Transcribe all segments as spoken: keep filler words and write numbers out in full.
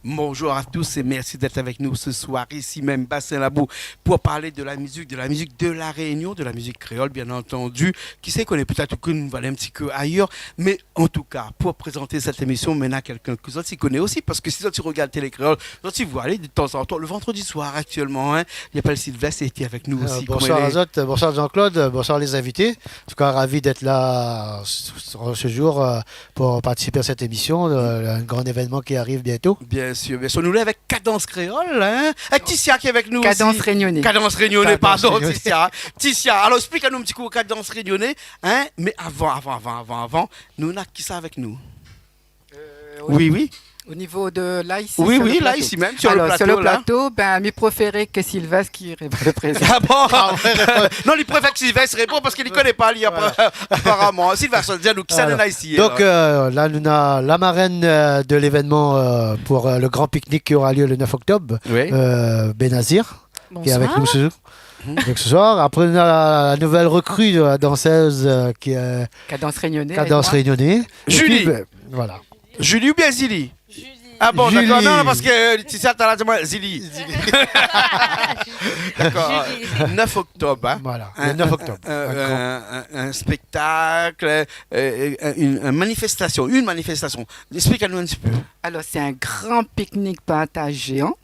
Bonjour à tous et merci d'être avec nous ce soir, ici même, Bassin Labou, pour parler de la musique, de la musique de La Réunion, de la musique créole, bien entendu. Qui sait, koné pétèt ke nou va alé in ti pé ayèr, mé an tou ka, pou prézant sèt émisyon, mi néna kèlkin ke zot i koné osi, parske si zot i rogard Télé Kréol, zot i voi alé de tan zan tan, le vandredi soir aktièlman, in. I apèl Sylvestre é li lé avèk nou osi. Koman i lé ? Euh, bonsoir azot, bonsoir Jean-Claude, bonsoir les invités. En tout cas, ravi d'être là ce, ce jour, euh, pour participer à cette émission, euh, un grand événement qui arrive bientôt. Bien sûr, bien sûr. Nou lé avèk Kadans Kréol, in. É Ticia ki lé avèk nou osi. Kadans Rényoné. Kadans Rényoné, pardon, Ticia. Ticia, alor, èksplik anou in ti kou Kadans Rényoné, in. Mé avan, avan, avan, avan, avan, nou néna kisa avèk nou ? Euh, oui, oui. Au niveau de là, ici, sur le plateau. Oui, oui, là, ici même, sur le plateau, là. Alors, sur le plateau, ben, mi préféré ke Sylvestre ki ré-, réprézant. Ah bon ? Ah ouais, ouais. Non, li préfèr ke Sylvestre i réponn parske li koné pa, li, aparaman. Sylvestre, di anou, kisa nou néna isi, alor ? Donk, euh, la, nou néna la marène, euh, de l'événement, euh, pour, euh, le grand pique-nique qui aura lieu le neuf octobre, euh, Benazir, qui est avec nous ce, donc ce soir. Bonsoir. Après, nou néna la, la nouvelle recrue de la danseuse, euh, qui est, euh, Kadans Rényoné. Julie. Et puis, ben, voilà. Julie oubien Zili ? Julie. Ah bon, dakor. Non, non, parske, euh, Ticia, talèr la di amoin Zili. Zili. Dakor. Julie. Neuf octobre, in. Voilà, le neuf octobre. Un, un, un, un spectacle, euh, euh, une, une manifestation, une manifestation. Èksplik anou in ti pé. Alors, c'est un grand pique-nique partage géant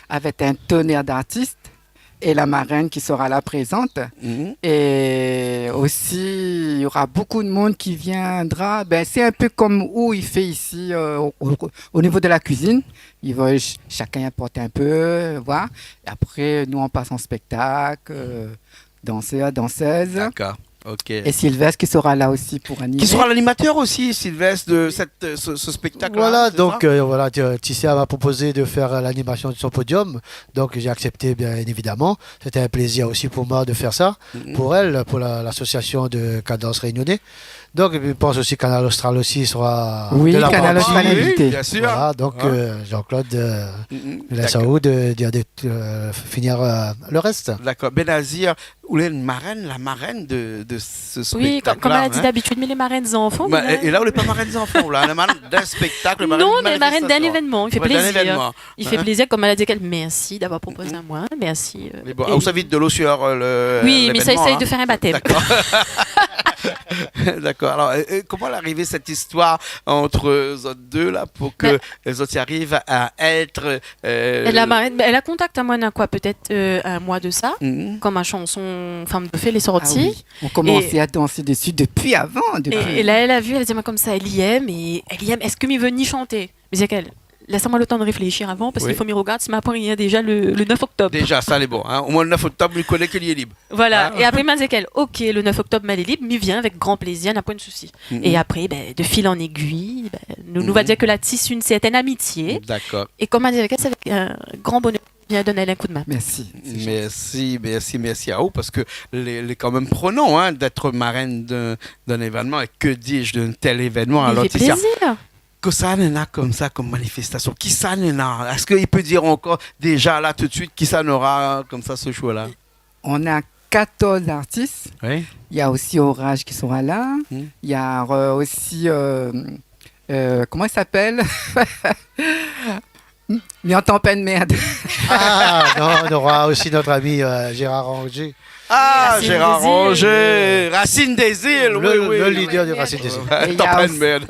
avec un tonnerre d'artistes. Et la marraine qui sera là présente. Mhm. Et aussi, il y aura beaucoup de monde qui viendra. Ben, c'est un peu comme ou i fé ici, euh, au, au, au niveau de la cuisine. Ils vont ch-, chacun apporte un peu, voilà. Et après, nous, on passe en spectacle, euh, danseurs, danseuses. D'accord. Ok. Et Sylvestre qui sera là aussi pour animer. Qui sera l'animateur aussi, Sylvestre, de cette, euh, ce, ce spectacle-là, c'est ça ? Voilà, donc, euh, voilà, Ti-, Ticia m'a proposé de faire, euh, l'animation de son podium. Donc, j'ai accepté, bien évidemment. C'était un plaisir aussi pour moi de faire ça, pour elle, pour la, l'association de Cadence Réunionnais. Donc, je pense aussi Kanal Austral aussi sera de la partie. Oui, Kanal Austral invité. Bien sûr. Voilà, donc, euh, Jean-Claude, euh, je laisse à vous de dire des, euh, finir, euh, le reste. D'accord. Benazir, ou lé marène, la marène de, de ce spectacle-là, hein. Oui, kom, kom èl la di dabitid, mi lé marène zanfan, mé la, é, é la, ou lé pa marène zanfan, ou la, la marène d'in spéktak, marène d'in événman. Non, mé marène d'in événman, i fé plézir. Ouais, d'in événman. I fé plézir, kom èl la di, èl, mèrsi d'avoir propozé amoin, mèrsi, euh, é... Mé bon, é ou sa vid dolo sur, euh, le, l'événement, hein. Oui, mé sa, éséy de fé in batèm. D'accord. D'accord. Alors, euh, euh, koman lé arivé sèt istoir ant, euh, zot dé la, pou ke, euh, zot i ariv a èt, euh, la marène, bin, èl la kontakt amoin, na koi, pétèt, euh, in moi de sa, kom ma shanson Femme de Feu lé sorti. Ah oui, on commençait à danser dessus depuis avant, depuis. É, é la, èl la vi, èl la di amoin komsa, èl i èm, é èl i èm, èske mi vé ni shanté ? Mi di èl, lès amoin le tan de réfléshir avan, parske i fo mi rogard si ma poin rien déza le, le neuf oktob. Déza, sa lé bon, hein. Omoin le neuf oktob, mi koné ke li lé lib. Voilà. Hein ? É apré, ma di èl, OK, le neuf oktob, ma lé lib, mi vien avèk gran plézir, na poin de sousi. Mhm. É apré, bin, de fil en aiguille, bin, nou, nou va dir ke la tis in sèrtèn amitié. D'accord. É kom ma di èl, sé avèk in gran bonèr mi vien donn aèl in kou d'min. Merci, c'est gentil. Merci, merci, merci à vous, parce que lé, lé kan mèm prenan, hein, d'être marraine d'un, d'un événement, et que dis-je, d'un tel événement. Mé i fé plézir. Alors, Ticia, kosa néna komsa kom manifestation ? Kisa néna ? Èske i pé dir ankor déza la tout de suite kisa nora komsa se jour-la ? On a quatorze artistes. Oui. Il y a aussi Orage qui sera là. Hmm. Il y a, euh, aussi, euh, euh, comment il s'appelle ? Mi antann pa in mèrd. Ah, non, on aura aussi notre ami, euh, Gérard Ranger. Ah, Racine des Îles. Gérard Ranger, Racine des Îles, oui, oui, oui. Le leader de Racine des Îles. Ouais, antann pa in mèrd.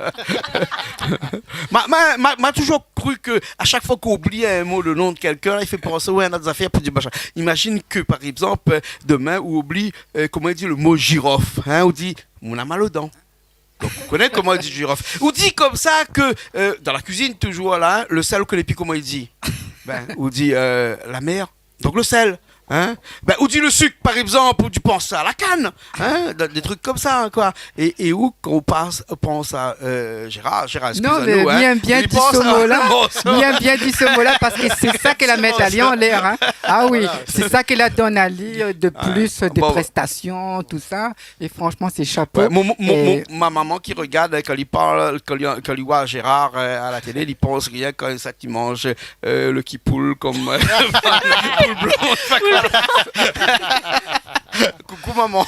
Ma, ma, ma, ma touzour kru ke a shak foi k'ou oubli in mo, le nom de quelqu'un, la, i fé pansé, ouais, a in ot zafèr pou dir machin. Imagine ke, par exemple, demin, ou oubli, euh, koman i di le mo jirof, hein, ou di, moin na mal o dan. Donk, ou koné koman i di jirof. Ou di komsa ke, euh, dan la kuizine, touzour la, hein, le sèl, ou koné pi koman i di. Bin, ou di, euh, la mèr. Donk, le sèl. Hein ? Ben, ou di le sik, par égzanp, ou di pans a la kann, hein ? Dé, dé trik konmsa, koi. É, é ou, kan ou pans, ou pans a, euh, Gérard, Gérard, eskiz anou, hein. Non, mé bien, bien di so mo-la, bien, bien di so mo-la, parske sé sa ke la mèt ali anlèr, hein. Ah oui, sé sa ke la donn ali, euh, de plis, euh, de prestasion, tousa. É fransman, sé shapo. Ouais, mon, mon, mon, é mon, ma momon ki rogard, kan li parl, kan li, kan li voi Gérard, euh, a la télé, li pans rienk a sak i manz, euh, le ki poul konm, euh, poul blansh. Koukou momon.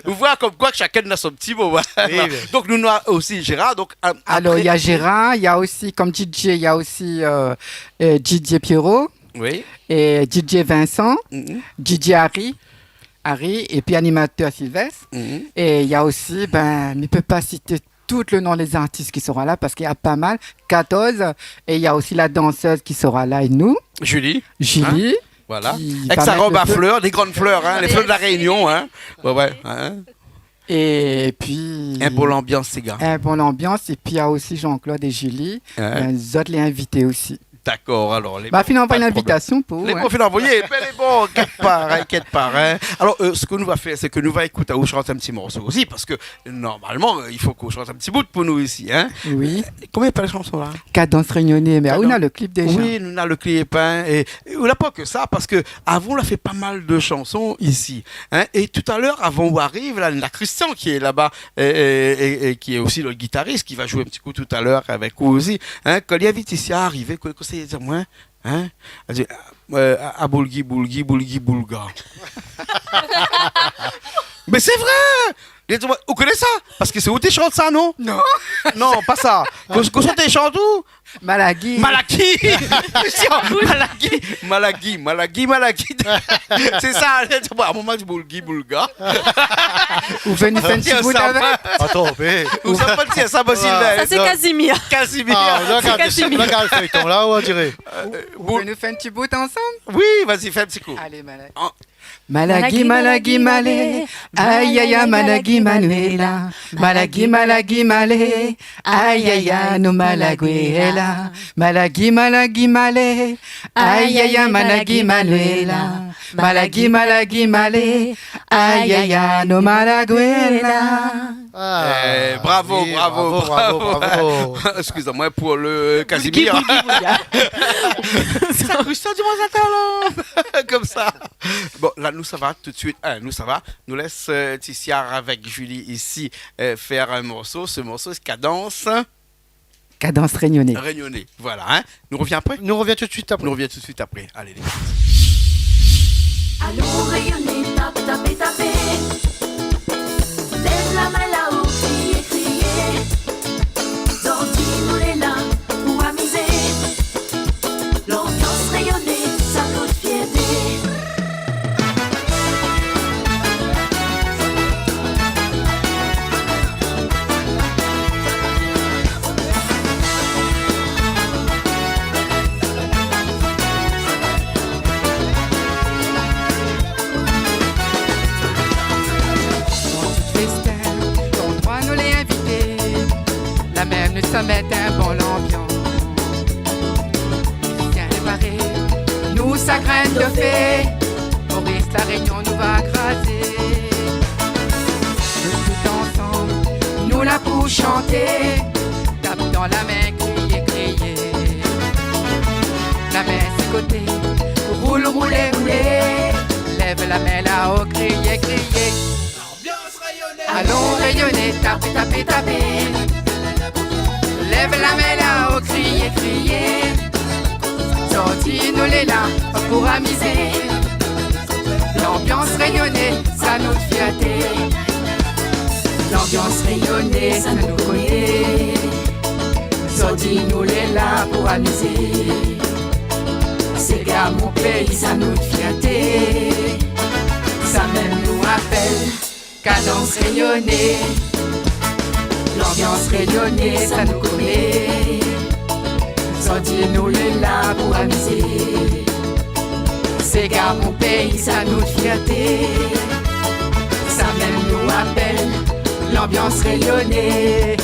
Ou voi konm koi ke shakinn na son ti mo, hein. Oui, oui. Donk nou, nou na osi Gérard, donk, euh, alor, apré, néna Gérard, néna osi, konm DJ, néna osi, euh, euh, DJ Pierrot. Oui. É DJ Vincent, DJ Harry, Harry, épi animatèr Sylvestre. É néna osi, ben, mi pé pa sit tout le non dé zartis ki sera la, parske néna pa mal, katorz, é néna osi la dansèz ki sera la avèk nou. Julie. Julie, hein ? Voilà. Ki va mèt le fé. Avèk sa rob a flèr, dé grann flèr, hein, lé flèr de la Rényon, hein. Ouais, ouais, hein. Épi in bon lanbians, sé gars. In bon lanbians, épi néna osi Jean-Claude é Julie, ouais, néna zot lé invité osi. Dakor, alor, lé bon, pa de problèm. Ba, fine anvoy linvitasion pou ou, hein. Lé bon, fine anvoyé, bin, lé bon, inkièt pa, hein, inkièt pa, hein. Alor, euh, sak nou va fé, sé ke nou va ékout aou shant in ti morso osi, parske normalman, euh, i fo ke ou shant in ti bout pou nou isi, hein. Oui. Euh, koman i apèl shanson-la ? Kadans Rényoné, mé, ah, nou na le klip déza. Oui, nou na le klip, hein, é É ou la pa ke sa, parske avan, ou la fé pa mal de shanson isi, hein. É talèr, avan ou ariv la, na Christian ki lé laba, é, é, é, é ki lé osi le gitaris, ki va zoué in ti kou talèr avèk ou osi, hein. Kan li la vi Ticia arivé, kosa, kosa li la di amoin, hein ? Li la di, euh, a, a boulgi, boulgi, boulgi, boulga. Mé sé vré ! Li la di amoin, ou koné sa ? Parske sé ou té shant sa, non ? Non. Non, pa sa. Kosa, kosa té shant ou ? Malagi. Malagi. Malagi, malagi, malagi, malagi. Sé sa, sé bon, a in moman, di boulgi, boulga. Ou vé nou fé in ti bout avèk ? Atann, mé... Ou sa pa di sa, Basile, sa sé Casimir. Casimir. Ah, ou la gard, ou la gard le feuilleton la, on dirait. Ou vé nou fé in ti bout ansanm ? Oui, vas-y, fais un petit coup. Allez, Malagi. Malagi, malagi, malé, ayaya, malagi, Manuela. Malagi, malagi, malé, ayaya, nou malagwéla. Malagi, malagi, malé, ayaya, malagi, Manuela. Malagi, malagi, malé, ayaya, nou malagwéla. Ah, eh, bravo, oui, bravo, bravo, bravo, bravo. Excusez-moi pour le Casimir. Boulgi, boulgi, boulga. Sa koush sa, di amoin sa talèr. Konmsa. Bon, la, nou sava tout de suite, hein, nou sava. Nou lès, euh, Ticia avèk Julie isi, euh, fé in morso. Se morso, sé Kadans. Kadans Rényoné. Rényoné, voilà, hein. Nou rovien apré ? Nou rovien tout de suite apré. Nou rovien tout de suite apré. Alé, lé gars. Alon rényoné, tap, tapé, tapé. Lèv la min la-o, kriyé, kriyé. Zordi nou lé la pou amizé. Lanbians rényoné, sa nout fièrté. Dan tout féstin, landroi nou lé invité. La mèm nou sa mèt in bon lanbians. Bien paré, nou sa grin dofé. Moris, La Rényon, nou va krazé. Nou tout ansanm, nou la pou shanté. Tap dan la min, kriyé, kriyé. La min si koté, roul, roulé, roulé. Lèv la min la-o, kriyé, kriyé. Alon rényoné, tapé, tapé, tapé. Lèv la min la-o, kriyé, kriyé. Zordi nou lé la pou amizé. Lanbians rényoné, sa nout fièrté. Lanbians rényoné, sa nou koné. Zordi nou lé la pou amizé. Séga mon péi, sa nout fièrté. Sa mèm nou apèl Kadans rényoné, lanbians rényoné, sa nou koné. Zordi nou lé la pou amizé. Séga mon péi, sa nout fièrté. Sa mèm nou apèl lanbians rényoné.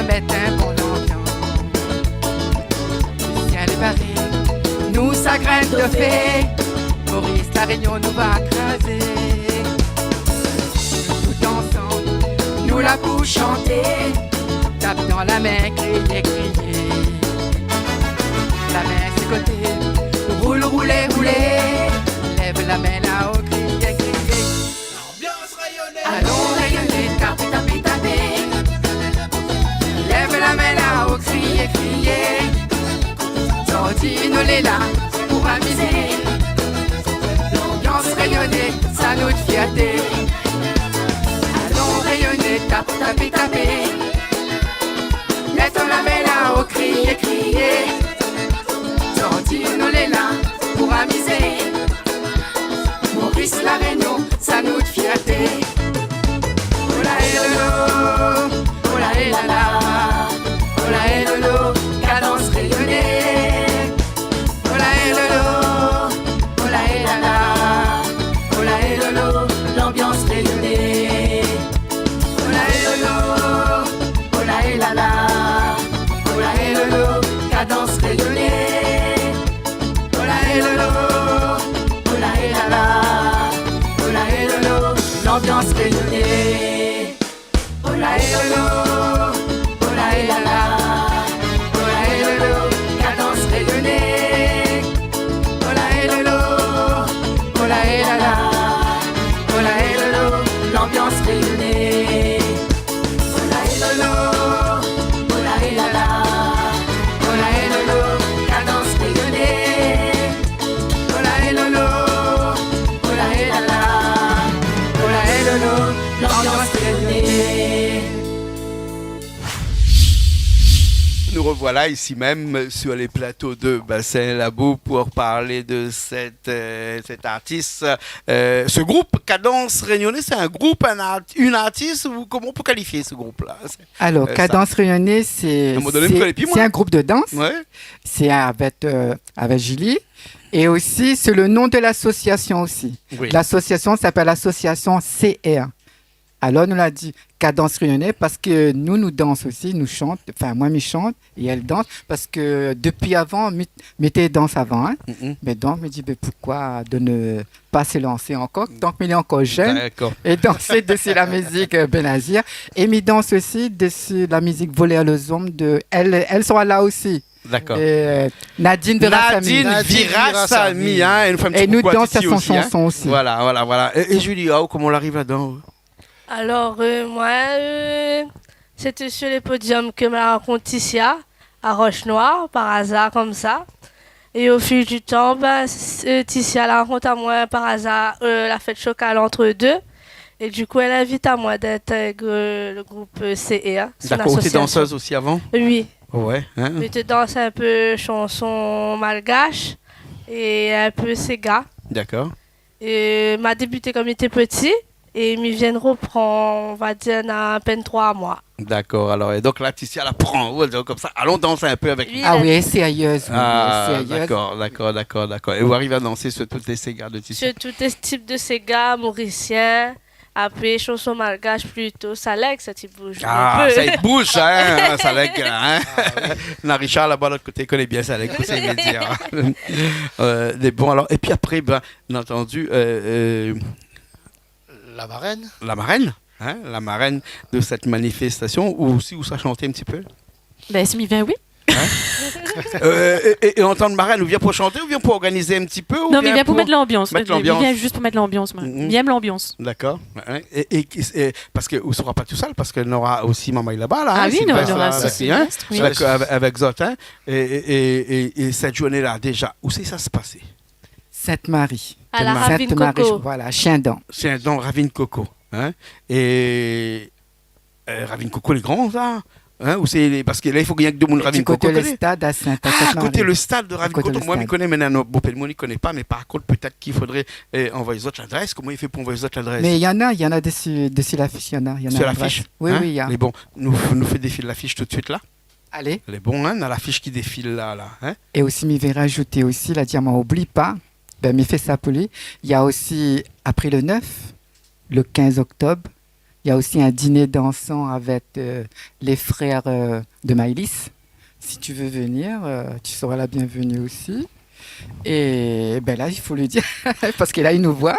Mèt in bon lanbians. Sièl lé baré, nou sa grèn dofé. Moris, La Rényon nou va krazé. Tout ansanm, nou la pou shanté. Tap dan la min, kriyé, kriyé. La min si koté, roul, roulé, roulé. Lèv la min la-o, kriyé, kriyé. Alon réyoné, tapé, tapé, tapé. Lèv la min la-o, kriyé, kriyé. Zordi nou lé la pou amizé. Lanbians réyoné, sa nout fièrté. Alon réyoné, tap, tapé, tapé. Lèv la min la-o, kriyé, kriyé. Zordi nou lé la pou amizé. Moris, La Rényon, sa nout fièrté. Ola é lolo, ola é lala, ola é lolo, kadans réyoné. Ola é lolo, ola é lala, ola é lolo, lanbians réyoné. Ola é lolo, ola é lala, ola é lolo, kadans réyoné. Ola é lolo, ola é lala, ola é lolo, lanbians réyoné. Ola é lolo, ola é lala, ola é lolo, kadans réyoné. Ola é lolo, ola é lala, ola é lolo, lanbians réyoné. Ola é lolo, ola é lala, ola é lolo, kadans réyoné. Ola é lolo, ola é lala, ola é lolo, lanbians réyoné. Nous revoilà ici même sur les plateaux de Bassin Labou pour parler de cette, euh, cet artiste, euh, ce groupe Cadence Réunionnais. C'est un groupe, un art-, une artiste, ou comment on peut qualifier ce groupe-là ? C'est, euh, ça. Alors, Cadence Réunionnais, c'est, c'est un groupe de danse. À un moment donné, vous connaissez plus, moi. Ouais. C'est avec, euh, avec Julie. Et aussi, c'est le nom de l'association aussi. Oui. L'association s'appelle l'association C R. Alors, nou la di Cadence Réunionnais parske nou, nou dans osi, nou shant. Enfin, moin, mi shant é èl i dans. Parske dopi avan, mi, mi té dans avan, hein. Mm. Mé donk, mi di, ben, poukoi donn, euh, pa se lansé ankor, tank mi lé ankor jenn, é dansé desi la mizik, euh, Benazir. É mi dans osi desi la mizik Volèr lo zonm de, elles, elles sont là aussi. D'accord. Euh, Nadine Virasamy. Nadine Virasamy, hein, nou fé in ti koukou à Titi osi, hein. É nou dans son shanson osi. Voilà, voilà, voilà. É, é Julie, ah, koman ou la ariv ladan ? Alors, euh, moi, euh, c'était sur les podiums que m'a rencontré Ticia, à Roche-Noire, par hasard, comme ça. Et au fil du temps, ben, c-, euh, Ticia la rankont amoin par hasard, euh, la fèt Chocal entre deux. Et du coup, elle invite amoin d'intégrer, euh, le groupe, euh, C R, son association. D'accord, ou té dansèz osi avan ? Oui. Ouais, hein ? Mi té dans in pé shanson malgash é in pé séga. D'accord. É ma débuté kan mi té pti é mi vien reprann, on va dir, na apèn troi moi. D'accord, alors, é donk la, Ticia la pran aou, èl i di konmsa, alon dans in pé avèk nou. Oui. Ah oui, sérièz, oui, sérièz. Ah, d'accord, d'accord, d'accord, d'accord. É ou ariv a dansé sur tout lé séga de Ticia ? Sur tout lé tip de séga, morisien, apré shanson malgash plito, salèg, sa i bouz in pé. Ah, sa i bouz, hein, salèg, hein. Ah oui. Na Richard laba lot koté, i koné bien salèg, kosa i vé dir. Euh, mé bon, alors, épi apré, ben, bien entendu, euh, euh, la marèn. La marèn, hein, la marèn de sèt manifèstasyon, ou si ou sa shant in ti pé ? Ben, si mi vien, oui. Hein ? Euh, é, é, é an tan ke marèn, ou vien pou shanté, ou vien pou organiz in ti pé, ou vien pou mèt lanbians ? Non, mi vien pou mèt lanbians. Mi vien zis pou mèt lanbians, moin. Mhm. Mi èm lanbians. D'accord. Ouais, ouais. É, é, é, parske ou sra pa tousèl, parske nora osi marmay laba, la, hein, Sylvestre, la, avèk, hein, avèk, avèk zot, hein. Oui. Sylvestre, oui. Sylvestre, oui. É, é, é, é sèt zourné-la, déza, ousa sa i pas ? Sainte-Marie. À la Ravine Coco. Sainte-Marie, voilà, Shien-Dan. Shien-Dan, Ravine Coco, hein. É, euh, Ravine Coco, lé gran, sa, hein, ou sé, parske la, i fo gingn demoun Ravine Coco koné. Du côté le stade à Sainte-, à Sainte-Marie. Ah, koté le stade de Ravine Coco. Du côté le stade. Moin, mi koné, mé na bonpé d'moun i koné pa, mé par kont, pétèt i fodré, euh, anvoy azot ladrès. Koman i fé pou anvoy azot ladrès ? Mé néna, néna desi, desi lafish, néna, néna ladrès. Sur lafish, hein ? Oui, oui, néna. Mé bon, nou, nou fé défil lafish tout suit, la. Alé. Lé bon, hein, na lafish ki défil la, la, hein. É osi, mi vé rajouté osi, la di amoin, oubli pa, ben, mi fé sa pou li. Néna osi, apré le neuf, le quinze octobre, Il y a aussi un dîner dansant avec, euh, les frères, euh, de Maïlis. Si tu veux venir, euh, tu seras la bienvenue aussi. Et ben là, il faut le dire, parce que là, il nous voit.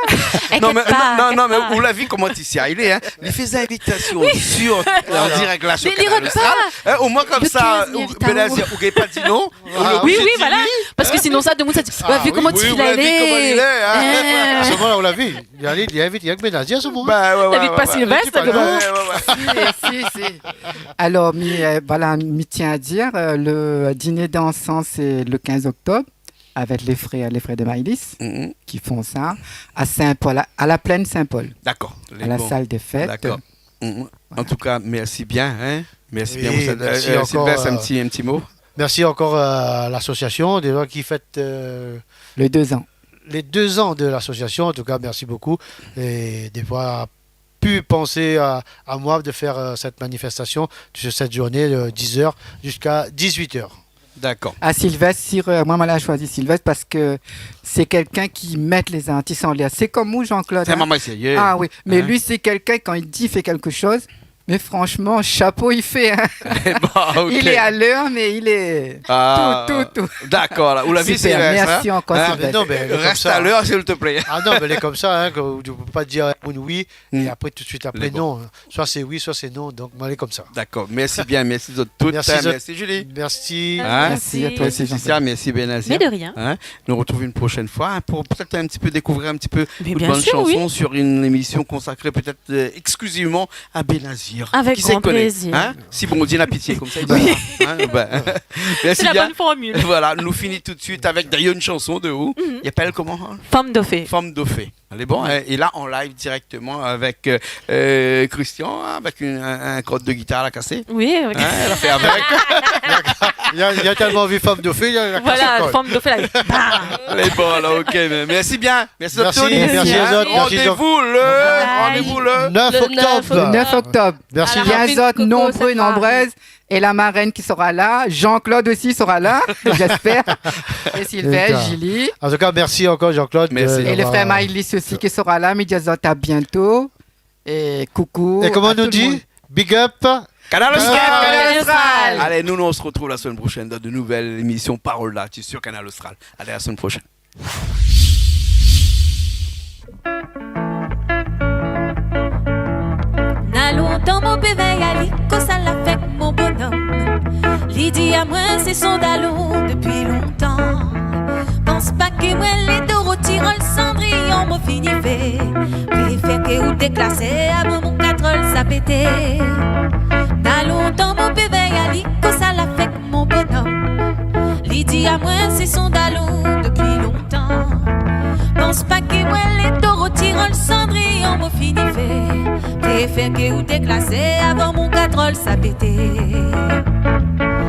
Non, mé, non, non, mé ou la vi koman Ticia i lé, hein. Li fé zot invitasion sur, en direct la, sur Kanal Austral. Mé li rod pa. Hein, omoin konmsa, Benazir, ou gingn pa di non. Voilà. Oui, oui, voilà. Parske sinon sa, demoun sa di, ou la vi koman Ticia i lé, hein. Solman la, ou la vi. Li la invit, li la invit Benazir, solman. Ba ouais, ouais. Li invit pa Sylvestre, mé bon. Ouais, ouais, ouais. Si, si, si. Alors, mi, euh, voilà, mi tiens à dire, euh, le dîner dansant, c'est le quinze octobre, avec les frères, les frères de Maïlis, qui font ça, à Saint-Paul, à, à la plaine Saint-Paul. D'accord. À la salle des fêtes. D'accord. Voilà. En tout cas, merci bien, hein. Merci bien pour cette, euh, Sylvestre, un petit, un petit mot. Merci encore, euh, à l'association, déjà, qui fête, euh, les deux ans. Les deux ans de l'association, en tout cas, merci beaucoup. Et d'avoir pu penser à, à moi de faire, euh, cette manifestation sur cette journée de dix heures jusqu'à dix-huit heures. D'accord. Ah, Sylvestre, si, euh, moin, moin la choisi Sylvestre parce que c'est quelqu'un qui met les artistes en l'air. C'est comme ou, Jean-Claude, hein. C'est un maman sérieux. Ah oui, mais lui, c'est quelqu'un, quand il dit, il fait quelque chose, mais franchement, chapeau, il fait, hein. Eh ben, ok. Il est à l'heure, mais il est tout, tout, tout. D'accord, la. Ou la vi, Sylvestre, hein. Super, merci encore, Sylvestre. Ah, mé non, mé lé konmsa. Reste à l'heure, s'il te plaît. Ah non, mé lé konmsa, hein, ke ou pé pa dir oui, et après, tout de suite après, non. Soit c'est oui, soit c'est non. Donc, moin lé konmsa. D'accord. Merci bien, merci zot tout. Merci, Julie. Merci. Hein ? Merci à toi aussi, Jean-Claude. Merci, Ticia, merci, Benazir. Mais de rien. Hein ? Nous retrouvons une prochaine fois, hein, pour peut-être un petit peu découvrir un petit peu de bonnes chansons sur une émission consacrée peut-être, euh, exclusivement à Benazir. Avec grand plaisir. Qui sait, hein ? Si Bondié na pitié, konmsa, i doi, hein, ben, merci bien. C'est la bonne formule. Voilà, nou fini tout de suite avec d'ailleurs une chanson de ou. Mhm. I apèl koman, hein ? Fanm Dofé. Fanm Dofé. Lé bon, hein, é la, an live directement avec, euh, euh, Christian, avec une, un, un corde de guitare la kasé. Oui, avec... Hein, la fé avec. Li la, li la tèlman anvi Fanm Dofé, li la kas la kord. Voilà, Fanm Dofé, la, bam. Lé bon, la, ok, mé merci bien. Merci à tous. Merci, merci à zot. Merci, Jean. Rendez-vous le, rendez-vous le neuf octobre. Le neuf octobre. Merci. Bien zot, nombreux, nombreuses. Et la marraine qui sera là, Jean-Claude aussi sera là, j'espère. Et Sylvestre, Julie. En tout cas, merci encore, Jean-Claude, de... Merci. Et le frère Maïlis aussi qui sera là, mi di azot à bientôt. Et coucou à tout le monde. Et comme on nous dit, big up. Kanal Austral. Kanal Austral. Allez, nous, nous, on se retrouve la semaine prochaine dans de nouvelles émissions Parole D'Artiste sur Kanal Austral. Allez, à la semaine prochaine. Na lontan mon pé vèy ali, kosa la fé mon bonom. Li di amoin sé son dalon dopi lontan. Pans pa ke moin lé Dorothy, rol Cendrillon, mo fini fé. Préfèr ke ou déklasé avan mon katrol sa pété. Na lontan mon pé vèy ali, kosa la fé mon bonom. Li di amoin sé son dalon dopi lontan. Pans pa ke moin lé Dorothy, rol Cendrillon, mo fini fé. Préfèr ke ou déklasé avan mon katrol sa pété.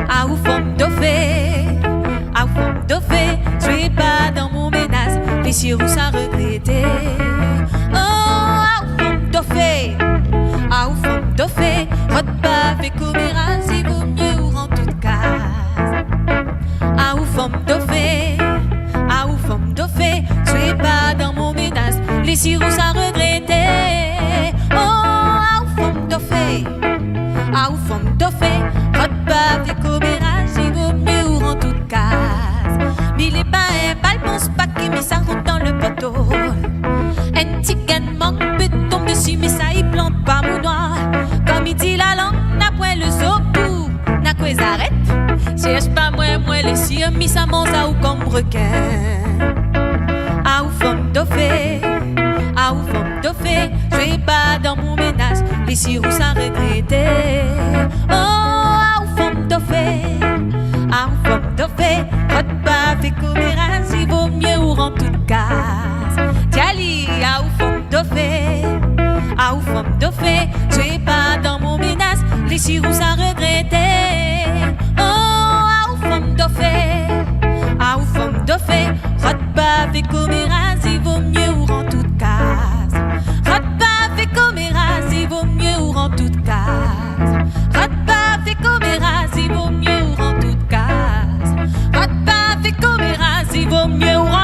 A ou Fanm Dofé, a ou Fanm Dofé, zoué pa dan mon ménaz, lé sir ou sa regrété. Oh, a ou Fanm Dofé, a ou Fanm Dofé, rod pa fé koméraz, i vo myé ou rant out kaz. A ou Fanm Dofé, a ou Fanm Dofé, zoué pa dan mon ménaz, lé sir ou sa regrété. Oh, a ou Fanm Dofé, a ou Fanm Dofé, rod pa fé koméraz, i vo myé ou rant out kaz. Mi lé pa in bal, pans pa ke mi sa rant dan le poto. In ti grin mang pé tonm dési, mé sa i plant pa mon nwa. Kom i di, la lang na poin lézo, kou na koué zarèt. Shèrsh pa moin, moin lé sir mi sa manz aou kom rekin. A ou Fanm Dofé, a ou Fanm Dofé, zoué pa dan mon ménaz, lé sir ou sa regrété. Oh, a ou Fanm Dofé, a ou Fanm Dofé, rod pa fé koméraz, i vo myé ou rant out kaz. Di ali, a ou Fanm Dofé, a ou Fanm Dofé, zoué pa dan mon ménaz, lé sir ou sa regrété. Oh, a ou Fanm Dofé, a ou Fanm Dofé, rod pa fé koméraz, i vo myé ou rant out kaz. Rod pa fé koméraz, i vo myé ou rant out kaz. Rod pa fé koméraz, i vo myé ou rant out kaz. Rod pa fé koméraz, i vo myé ou rant